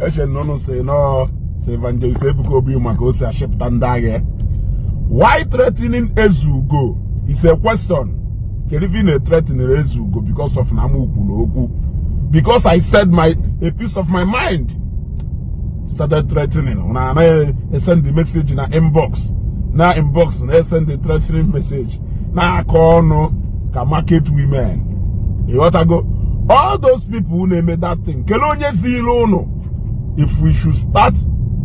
Eche na unu si nọọ si Evangelist Ebuka Obi maka o si achịpụta ndị agha. Why threatening Ezugo is a question. Kedu ife ị na-threaten Ezugo? Because of na m kwuru okwu, because I said my a piece of my mind, started threatening. Na anaghị send the message na inbox, na inbox na send the threatening message, na-akọ ọnụ ka market women. Ịghọtago? All those people na-eme that thing, kelee onye ziri unu? If we should start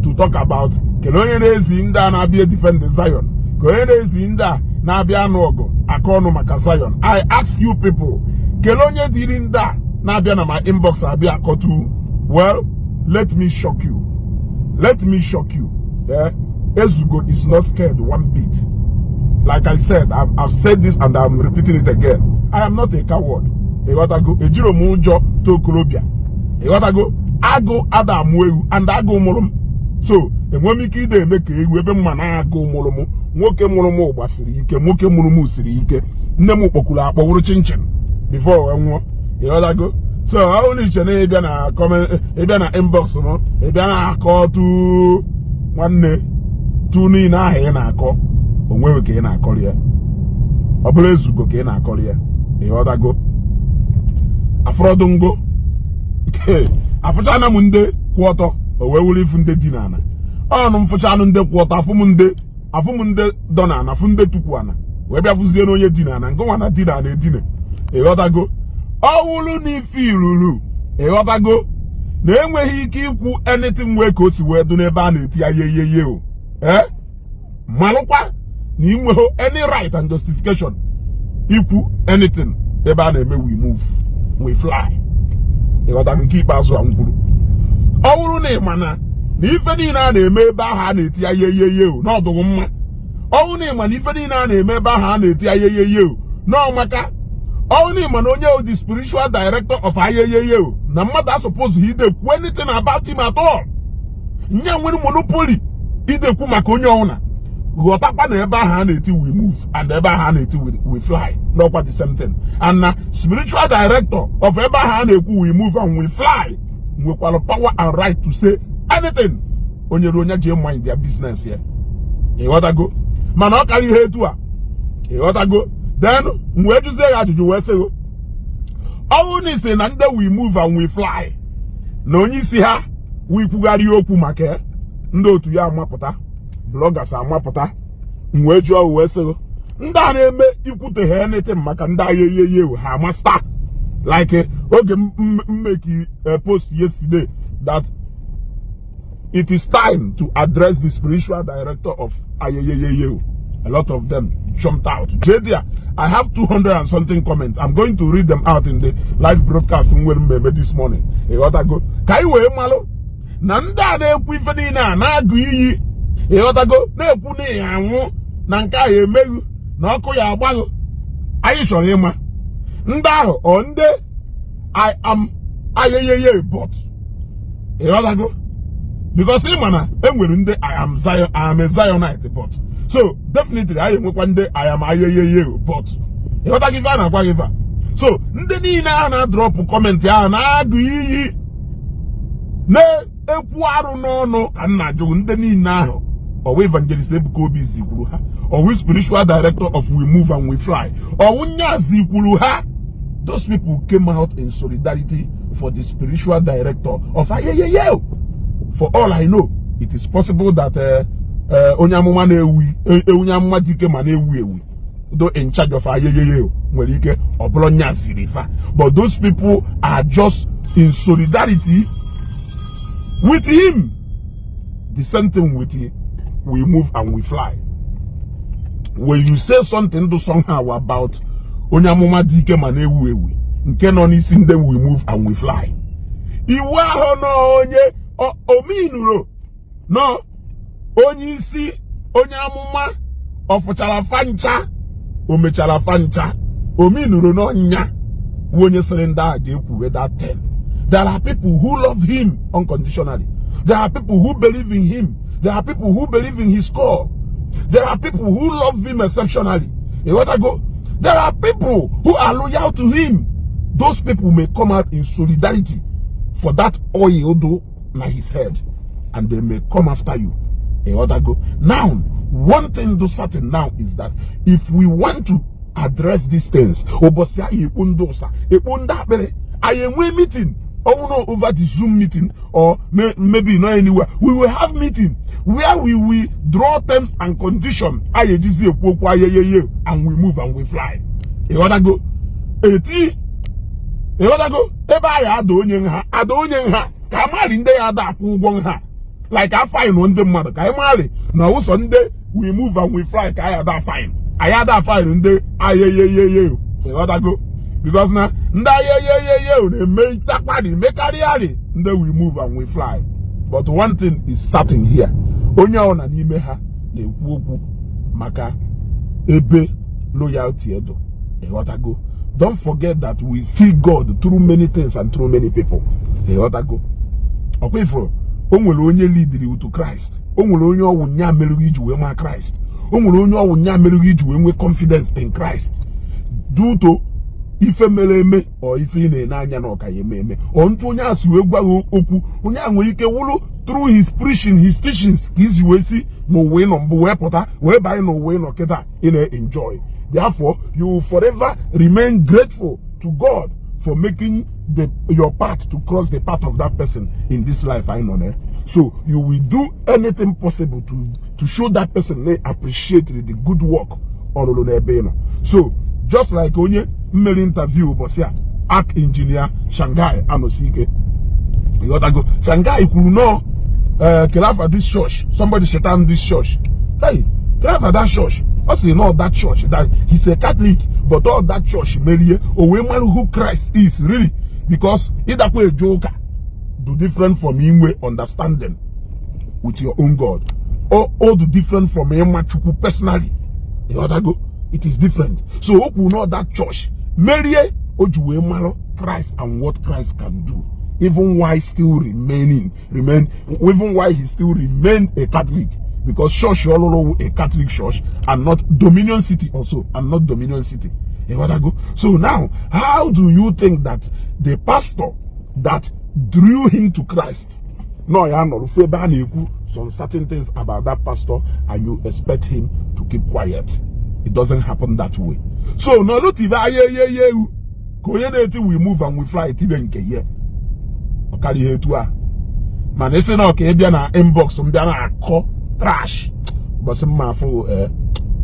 to talk about kelee onye na-ezi ndị a na-abịa defend the Zion, ka onye na-ezi ndị a na-abịa anụ ọgụ aka ọnụ maka Zion, I ask you people, kelee onye dịrị ndị a na-abịa na my inbox abịa akọtu? Well, let me shock you, let me shock you, eh? Ezugo is not scared one bit. Like I said, I've said this and I'm repeating it again, I am not a coward. Ịghọtago? Ejiro m ụjọ too okorobịa. Ịghọtago? Agụ ada amụ ewu, and agụ mụrụ m, so enwe m ike ide eme ka ewu ebe mma na agụ mụrụ m. Nwoke mụrụ m gbasiri ike, nwoke mụrụ m siri ike. Nne m kpọkwuru akpọ wụrụ chinchin before wee nwụọ. Ịghọtago? So ọ bụrụ na iche na ịbịa na comment, ịbịa na inbox m, ịbịa na akọ tu nwanne tu niile ahụ ị na-akọ, onweghị ka ị na-akọrọ ya. Ọ bụrụ Ezugo ka ị na-akọrọ ya. Ịghọtago? Afọrọdụ ngo afụchana m ndị kwụ ọtọ, o wee wuru ifu ndị dị n'ala ọnụ m. Fụchanụ ndị kwụ ọtọ, afụ m ndị dọ n'ala, afụ ndị tukwu ana, wee bịa fụzie n'onye dị n'ala ngụnwa na dị n'ala edine. Ịghọtago? Ọ wụrụ na ife iruru, ịghọtago, na enweghị ike ikwu anything wee ka o si wee dụ n'ebe a na-eti ya yeyeye o, ee, malụkwa na ị nweghị any right and justification ikwu anything ebe a na-eme We Move We Fly. Ịghọtago? Nke ikpeazụ a m kwuru, ọ bụrụ na ị ma na ife niile a na-eme ebe ahụ a na-eti ya yeyeye o n'ọdụghị mma, ọ bụrụ na ị ma na ife niile a na-eme ebe ahụ a na-eti ya yeyeye o n'ọmaka, ọ bụrụ na ị ma na onye the spiritual director of ayeyeye o na mmadụ asupposed idekwu anything about him at all, nya nwere monopoly idekwu maka onye ọbụla, ghọtakwa na ebe ahụ a na-eti We Move and ebe ahụ a na-eti We Fly n'ọkwa the same thing, and na spiritual director of ebe ahụ a na-ekwu We Move and We Fly nwekwara power and right to say anything. Onye ruo onye ji mind their business ya. Ịghọtago? Mana ọ karịa ihe etu a. Ịghọtago? Then m wee jụzie ya ajụjụ wee sị, ọ bụrụ na isi na ndị We Move and We Fly na onye isi ha wee kwugharị okwu maka ndị otu ya amapụta, bloggers amapụta, m wee jụọ wee sị, ndị a na-eme ikwuteghe anything maka ndị agha eyeye ha amasta, like oge m make post yesterday that it is time to address the spiritual director of Ayeyeyeye, a lot of them jumped out. Jdia, I have 200 and something comments. I'm going to read them out in the live broadcast nwere mmemme this morning. Ịghọtago? Ka anyị wee malụ na ndị a na-ekwu ife niile a na-agụ iyi, ịghọtago, na-ekwu na ya anwụ na nke a emeghị na ọkụ ya agbaghị, anyị chọrọ ịma ndị ahụ ọ ndị I am ayeyeye but. Ịghọtago? Because ị ma na enwere ndị I am Zion, I am a Zionite, but so definitely anyị enwekwa ndị I am ayeyeye but. Ịghọtago ife a na-agwa gị ife a? So ndị niile ahụ na-adrop comment ahụ na-agụ iyi na-ekwu arụ n'ọnụ, ka m na-ajụ ndị niile ahụ, ọwụ Evangelist Ebuka Obi zikwuru ha? Ọwụ spiritual director of We Move and We Fly, ọwụ nyazi kwuru ha? Those people came out in solidarity for the spiritual director of Ayeyeye. For all I know, it is possible that onye amụma na-ewu, onye amụma dike ma na-ewu ewu though in charge of Ayeyeye, nwere ike ọ bụrụ nyaziri fa, but those people are just in solidarity with him. The same thing with We Move and We Fly. When you say something do somehow about onye amụma dị ike ma na-ewu ewu nke nọ n'isi ndị We Move and We Fly, iwu ahụ nọ onye ominuro nọ onye isi onye amụma ọ fụchara fancha, o mechara fancha, ominuro n'ọnya bụ onye sịrị ndị a ga-ekwuwe that thing. There are people who love him unconditionally. There are people who believe in him. There are people who believe in his call. There are people who love him exceptionally. Ịghọtago? There are people who are loyal to him. Those people may come out in solidarity for that oil do na his head and they may come after you. Ịghọtago? Now, one thing do certain now is that if we want to address these things, ụbọchị anyị ekpo ndị ụsa, ekpo ndị akpịrị, anyị enwe meeting, ọwụna over the Zoom meeting or maybe not anywhere, we will have meeting where we will draw terms and conditions anyị ejizi ekwu okwu ayeyeye, and we move and we fly. Ịghọtago? Eti, ịghọtago? Ebe anyị ada onye nha, ada onye nha, ka amali ndị ya ada akwụ ụgwọ nha, like a fine ndị mmadụ, ka anyị mali na ụsọ ndị we move and we fly, ka anyị ada fine, anyị ada fine ndị ayeyeyeye. Ịghọtago? Because na ndị ayeyeyeye na-eme itakwari mekarịarị ndị we move and we fly. But one thing is certain here, onye ọbụla n'ime ha na-ekwu okwu maka ebe loyalty edo. Ịghọtago? Don't forget that we see God through many things and through many people. Ịghọtago? Ọkwa ifuru, o nwere onye leadiri to Christ, o nwere onye ọwụ nya merụghị iji wee maa Christ, o nwere onye ọwụ nya merụghị iji wee nwee confidence in Christ due to ife mere eme, ọ ife ị na-ene anya na ọka ya eme eme, ọ ntụ onye a si wee gwa gị okwu. Onye a nwere ike wụrụ through his preaching, his teachings, ka izi wee si n'ụwa ị nọ mbụ wee pụta, wee banye n'ụwa ị nọ kịta ị na-enjoy. Therefore, you will forever remain grateful to God for making your path to cross the path of that person in this life I know. So you will do anything possible to show that person they appreciate the good work ọ rụrụ n'ebe ị nọ. So just like onye mmeri interview ụbọchị a, arch engineer Shanghai anọsi ike. Ịghọtago? Shanghai kwuru nọọ kelafa this church, somebody shaitan this church, hey, kelafa that church. Ọ sị nọ that church, that he's a Catholic, but all that church merie o wee mara who Christ is really, because ịdakwa eje ụka do different from inwe understanding with your own God, or all do different from ịma Chukwu personally. Ịghọtago? It is different. So o kwuru nọ that church merie o ji wee mara Christ and what Christ can do, even while still remaining remain even while he still remained a Catholic, because church ọlụlụ a Catholic church and not Dominion City also, and not Dominion City. Ịghọtago? So now, how do you think that the pastor that drew him to Christ no ya nọrọ fu ebe a na-ekwu some certain things about that pastor, and you expect him to keep quiet? It doesn't happen that way. So nọlụ tibe anya ewu ka onye na-eti we move and we fly tibe nke ya, ọ karịa ihe etu a. Mana isi na ọka ịbịa na inbox m bịa na-akọ trash, bọsị mma afụghụ, ee,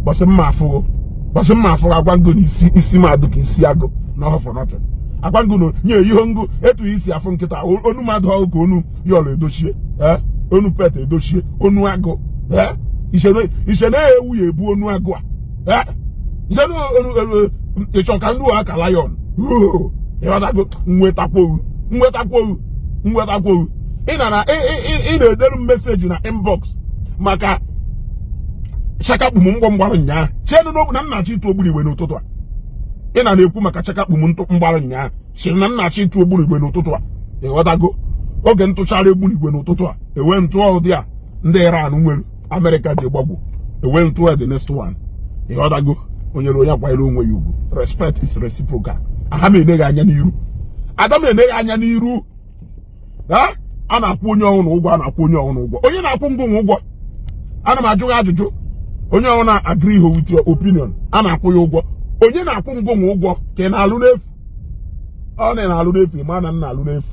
bọsị mma afụghụ, bọsị mma afụghụ. Agwa ngo na isi isi m adụ ka isi agụ na ọ for nothing. Agwa ngo na nye ihe ngo etu isi afụ nkịta onu mmadụ ọhụ ka onu yọrọ edochie, ee, onu pet edochie onu agụ, ee, iche na ewu ya ebu onu agụ a, ee, iche na onu ịchọ ka ndị ụwa ka lion. Ịghọtago? Nwetakwa nwetakwa nwetakwa. Ị na ị na-ederu m message na inbox maka chakakpu m mgbọ mgbarụ nyaa chenu n'okwu na nna achọ ịtụ ogbunigwe n'ụtụtụ a. Ị na na-ekwu maka chakakpu m ntụ mgbarụ nyaa, chiri na nna achọ ịtụ ogbunigwe n'ụtụtụ a. Ịghọtago? Oge ntụchara ogbunigwe n'ụtụtụ a, ewe ntụ ụdị a ndị Iran nwere, Amerịka ji gbagbo, ewe ntụ the next one. Ịghọtago? Onye onye akwanyere onwe ya ugwu. Respect is reciprocal. Aha m enyeghị anya n'iru, ada m enyeghị anya n'iru. A na-akwụ onye ọhụrụ ụgwọ, a na-akwụ onye ọhụrụ ụgwọ. Onye na-akwụ ngụ ụgwọ, ana m ajụ gị ajụjụ. Onye ọhụrụ na-agree with your opinion, a na-akwụ ya ụgwọ? Onye na-akwụ ngụ ụgwọ? Ka ị na-alụ n'efu? Ọ na na-alụ n'efu, ịma na m na-alụ n'efu.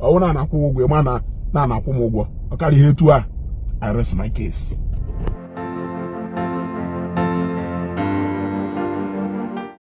Ọ bụrụ na a na-akwụ m ụgwọ, ịma na na na-akwụ m ụgwọ. Ọ karịa ihe etu a. I rest my case.